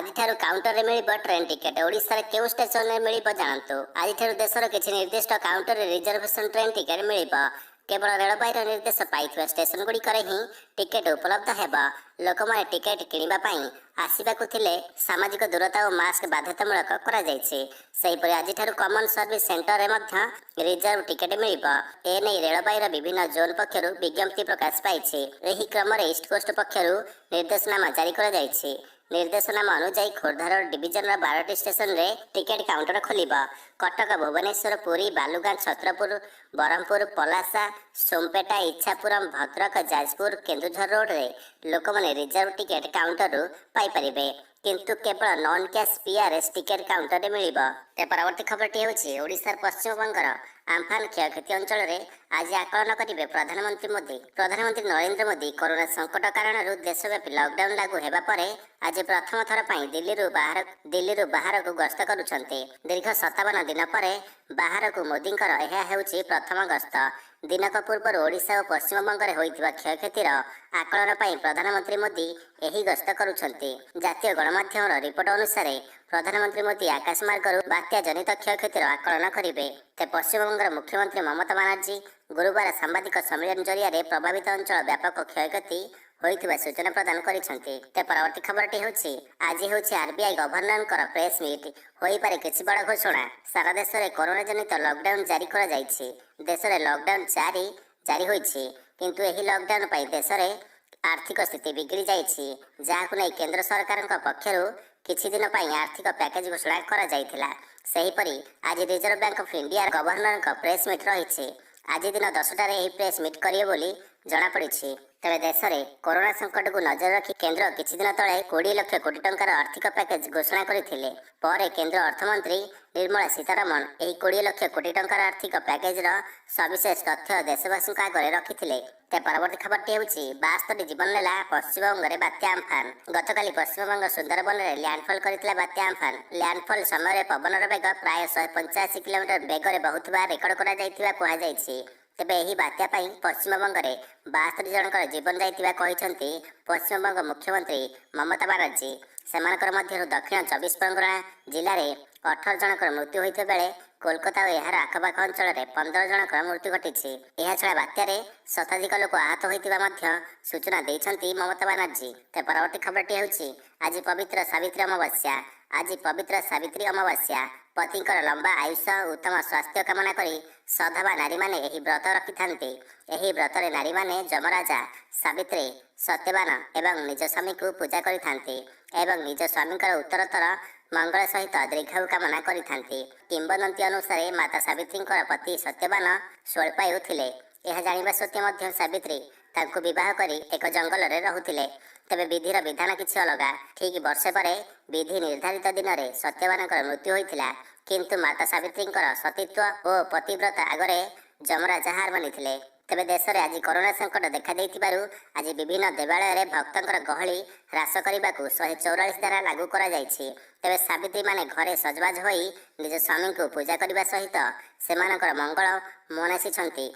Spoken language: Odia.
ଆଜିଠାରୁ କାଉଣ୍ଟରରେ ମିଳିବ ଟ୍ରେନ୍ ଟିକେଟ୍। ଓଡ଼ିଶାରେ କେଉଁ ଷ୍ଟେସନରେ ମିଳିବ ଜାଣନ୍ତୁ। ଆଜିଠାରୁ ଦେଶର କିଛି ନିର୍ଦ୍ଦିଷ୍ଟ କାଉଣ୍ଟରରେ ରିଜର୍ଭେସନ ଟ୍ରେନ୍ ଟିକେଟ୍ ମିଳିବ। କେବଳ ରେଳବାଇର ନିର୍ଦ୍ଦେଶ ପାଇଥିବା ଷ୍ଟେସନଗୁଡ଼ିକରେ ହିଁ ଟିକେଟ୍ ଉପଲବ୍ଧ ହେବ। ଲୋକମାନେ ଟିକେଟ୍ କିଣିବା ପାଇଁ ଆସିବାକୁ ଥିଲେ ସାମାଜିକ ଦୂରତା ଓ ମାସ୍କ ବାଧ୍ୟତାମୂଳକ କରାଯାଇଛି। ସେହିପରି ଆଜିଠାରୁ କମନ୍ ସର୍ଭିସ ସେଣ୍ଟରରେ ମଧ୍ୟ ରିଜର୍ଭ ଟିକେଟ୍ ମିଳିବ। ଏନେଇ ରେଳବାଇର ବିଭିନ୍ନ ଜୋନ୍ ପକ୍ଷରୁ ବିଜ୍ଞପ୍ତି ପ୍ରକାଶ ପାଇଛି। ଏହି କ୍ରମରେ ଇଷ୍ଟକୋଷ୍ଟ ପକ୍ଷରୁ ନିର୍ଦ୍ଦେଶନାମା ଜାରି କରାଯାଇଛି। ନିର୍ଦ୍ଦେଶନାମା ଅନୁଯାୟୀ, ଖୋର୍ଦ୍ଧା ରୋଡ ଡିଭିଜନର 12ଟି ଷ୍ଟେସନରେ ଟିକେଟ୍ କାଉଣ୍ଟର ଖୋଲିବ। କଟକ, ଭୁବନେଶ୍ୱର, ପୁରୀ, ବାଲୁଗାଁ, ଛତ୍ରପୁର, ବ୍ରହ୍ମପୁର, ପଲାସା, ସୋମପେଟା, ଇଚ୍ଛାପୁରମ, ଭଦ୍ରକ, ଯାଜପୁର, କେନ୍ଦୁଝର ରୋଡରେ ଲୋକମାନେ ରିଜର୍ଭ ଟିକେଟ୍ କାଉଣ୍ଟରରୁ ପାଇପାରିବେ। କିନ୍ତୁ କେବଳ ନନ୍ କ୍ୟାସ୍ ପିଆରଏସ୍ ଟିକେଟ୍ କାଉଣ୍ଟରରେ ମିଳିବ। ତେବେ ପରବର୍ତ୍ତୀ ଖବରଟି ହେଉଛି, ଓଡ଼ିଶାର ପଶ୍ଚିମବଙ୍ଗର ଆମ୍ଫାନ କ୍ଷୟକ୍ଷତି ଅଞ୍ଚଳରେ ଆଜି ଆକଳନ କରିବେ ପ୍ରଧାନମନ୍ତ୍ରୀ ମୋଦି। ପ୍ରଧାନମନ୍ତ୍ରୀ ନରେନ୍ଦ୍ର ମୋଦି କରୋନା ସଙ୍କଟ କାରଣରୁ ଦେଶବ୍ୟାପୀ ଲକଡାଉନ ଲାଗୁ ହେବା ପରେ ଆଜି ପ୍ରଥମ ଥର ପାଇଁ ଦିଲ୍ଲୀରୁ ବାହାରକୁ ଗସ୍ତ କରୁଛନ୍ତି। ଦୀର୍ଘ 57 ଦିନ ପରେ ବାହାରକୁ ମୋଦିଙ୍କର ଏହା ହେଉଛି ପ୍ରଥମ ଗସ୍ତ। ଦିନକ ପୂର୍ବରୁ ଓଡ଼ିଶା ଓ ପଶ୍ଚିମବଙ୍ଗରେ ହୋଇଥିବା କ୍ଷୟକ୍ଷତିର ଆକଳନ ପାଇଁ ପ୍ରଧାନମନ୍ତ୍ରୀ ମୋଦି ଏହି ଗସ୍ତ କରୁଛନ୍ତି। ଜାତୀୟ ଗଣମାଧ୍ୟମର ରିପୋର୍ଟ ଅନୁସାରେ, ପ୍ରଧାନମନ୍ତ୍ରୀ ମୋଦି ଆକାଶମାର୍ଗରୁ ବାତ୍ୟା ଜନିତ କ୍ଷୟକ୍ଷତିର ଆକଳନ କରିବେ। ତେବେ ପଶ୍ଚିମବଙ୍ଗର ମୁଖ୍ୟମନ୍ତ୍ରୀ ମମତା ବାନାର୍ଜୀ ଗୁରୁବାର ସାମ୍ବାଦିକ ସମ୍ମିଳନୀ ଜରିଆରେ ପ୍ରଭାବିତ ଅଞ୍ଚଳ ବ୍ୟାପକ କ୍ଷୟକ୍ଷତି ହୋଇଥିବା ସୂଚନା ପ୍ରଦାନ କରିଛନ୍ତି। ତେବେ ପରବର୍ତ୍ତୀ ଖବରଟି ହେଉଛି, ଆଜି ହେଉଛି ଆରବିଆଇ ଗଭର୍ଣ୍ଣରଙ୍କର ପ୍ରେସ୍ ମିଟ୍, ହୋଇପାରେ କିଛି ବଡ଼ ଘୋଷଣା। ସାରା ଦେଶରେ କରୋନା ଜନିତ ଲକଡାଉନ ଜାରି କରାଯାଇଛି। ଦେଶରେ ଲକଡାଉନ 4 ଜାରି ହୋଇଛି। କିନ୍ତୁ ଏହି ଲକଡାଉନ ପାଇଁ ଦେଶରେ ଆର୍ଥିକ ସ୍ଥିତି ବିଗିଡ଼ି ଯାଇଛି, ଯାହାକୁ ନେଇ କେନ୍ଦ୍ର ସରକାରଙ୍କ ପକ୍ଷରୁ କିଛି ଦିନ ପାଇଁ ଆର୍ଥିକ ପ୍ୟାକେଜ ଘୋଷଣା କରାଯାଇଥିଲା। ସେହିପରି ଆଜି ରିଜର୍ଭ ବ୍ୟାଙ୍କ ଅଫ୍ ଇଣ୍ଡିଆର ଗଭର୍ଣ୍ଣରଙ୍କ ପ୍ରେସ୍ ମିଟ୍ ରହିଛି। ଆଜି ଦିନ 10ଟାରେ ଏହି ପ୍ରେସ୍ ମିଟ୍ କରିବେ ବୋଲି ଜଣାପଡ଼ିଛି। ତେବେ ଦେଶରେ କରୋନା ସଙ୍କଟକୁ ନଜର ରଖି କେନ୍ଦ୍ର କିଛି ଦିନ ତଳେ 20 ଲକ୍ଷ କୋଟି ଟଙ୍କାର ଆର୍ଥିକ ପ୍ୟାକେଜ ଘୋଷଣା କରିଥିଲେ। ପରେ କେନ୍ଦ୍ର ଅର୍ଥମନ୍ତ୍ରୀ ନିର୍ମଳା ସୀତାରମଣ ଏହି 20 ଲକ୍ଷ କୋଟି ଟଙ୍କାର ଆର୍ଥିକ ପ୍ୟାକେଜର ସବିଶେଷ ତଥ୍ୟ ଦେଶବାସୀଙ୍କ ଆଗରେ ରଖିଥିଲେ। ତେବେ ପରବର୍ତ୍ତୀ ଖବରଟି ହେଉଛି, 72 ଜୀବନ ନେଲା ପଶ୍ଚିମବଙ୍ଗରେ ବାତ୍ୟା ଆମ୍ଫାନ। ଗତକାଲି ପଶ୍ଚିମବଙ୍ଗ ସୁନ୍ଦରବନରେ ଲ୍ୟାଣ୍ଡଫଲ୍ କରିଥିଲା ବାତ୍ୟା ଆମ୍ଫାନ। ଲ୍ୟାଣ୍ଡଫଲ୍ ସମୟରେ ପବନର ବେଗ ପ୍ରାୟ 185 କିଲୋମିଟର ବେଗରେ ବହୁଥିବା ରେକର୍ଡ କରାଯାଇଥିବା କୁହାଯାଇଛି। ତେବେ ଏହି ବାତ୍ୟା ପାଇଁ ପଶ୍ଚିମବଙ୍ଗରେ 72 ଜଣଙ୍କର ଜୀବନ ଯାଇଥିବା କହିଛନ୍ତି ପଶ୍ଚିମବଙ୍ଗ ମୁଖ୍ୟମନ୍ତ୍ରୀ ମମତା ବାନାର୍ଜୀ। ସେମାନଙ୍କର ମଧ୍ୟରୁ ଦକ୍ଷିଣ 24 ପ୍ରଗଣା ଜିଲ୍ଲାରେ 18 ଜଣଙ୍କର ମୃତ୍ୟୁ ହୋଇଥିବା ବେଳେ କୋଲକାତା ଓ ଏହାର ଆଖପାଖ ଅଞ୍ଚଳରେ 15 ଜଣଙ୍କର ମୃତ୍ୟୁ ଘଟିଛି। ଏହାଛଡ଼ା ବାତ୍ୟାରେ ଶତାଧିକ ଲୋକ ଆହତ ହୋଇଥିବା ମଧ୍ୟ ସୂଚନା ଦେଇଛନ୍ତି ମମତା ବାନାର୍ଜୀ। ତେବେ ପରବର୍ତ୍ତୀ ଖବରଟି ହେଉଛି, ଆଜି ପବିତ୍ର ସାବିତ୍ରୀ ଅମାବାସ୍ୟା। ଆଜି ପବିତ୍ର ସାବିତ୍ରୀ ଅମାବାସ୍ୟା। ପତିଙ୍କର ଲମ୍ବା ଆୟୁଷ, ଉତ୍ତମ ସ୍ୱାସ୍ଥ୍ୟ କାମନା କରି ସଧବା ନାରୀମାନେ ଏହି ବ୍ରତ ରଖିଥାନ୍ତି। ଏହି ବ୍ରତରେ ନାରୀମାନେ ଯମରାଜା, ସାବିତ୍ରୀ, ସତ୍ୟବାନ ଏବଂ ନିଜ ସ୍ୱାମୀକୁ ପୂଜା କରିଥାନ୍ତି ଏବଂ ନିଜ ସ୍ୱାମୀଙ୍କର ଉତ୍ତରୋତ୍ତର ମଙ୍ଗଳ ସହିତ ଦୀର୍ଘାୟୁ କାମନା କରିଥାନ୍ତି। କିମ୍ବଦନ୍ତୀ ଅନୁସାରେ, ମାତା ସାବିତ୍ରୀଙ୍କର ପତି ସତ୍ୟବାନ ସ୍ୱଳ୍ପାୟୁ ଥିଲେ। ଏହା ଜାଣିବା ସତ୍ତ୍ୱେ ମଧ୍ୟ ସାବିତ୍ରୀ ତାଙ୍କୁ ବିବାହ କରି ଏକ ଜଙ୍ଗଲରେ ରହୁଥିଲେ। ତେବେ ବିଧିର ବିଧାନ କିଛି ଅଲଗା। ଠିକ୍ ବର୍ଷେ ପରେ ବିଧି ନିର୍ଦ୍ଧାରିତ ଦିନରେ ସତ୍ୟବାନଙ୍କର ମୃତ୍ୟୁ ହୋଇଥିଲା। କିନ୍ତୁ ମାତା ସାବିତ୍ରୀଙ୍କର ସତୀତ୍ୱ ଓ ପତିବ୍ରତା ଆଗରେ ଯମରାଜା ହାର ମାନିଥିଲେ। ତେବେ ଦେଶରେ ଆଜି କରୋନା ସଙ୍କଟ ଦେଖାଦେଇଥିବାରୁ ଆଜି ବିଭିନ୍ନ ଦେବାଳୟରେ ଭକ୍ତଙ୍କର ଗହଳି ହ୍ରାସ କରିବାକୁ 144 ଧାରା ଲାଗୁ କରାଯାଇଛି। ତେବେ ସାବିତ୍ରୀମାନେ ଘରେ ସଜବାଜ ହୋଇ ନିଜ ସ୍ୱାମୀଙ୍କୁ ପୂଜା କରିବା ସହିତ ସେମାନଙ୍କର ମଙ୍ଗଳ ମନାସିଛନ୍ତି।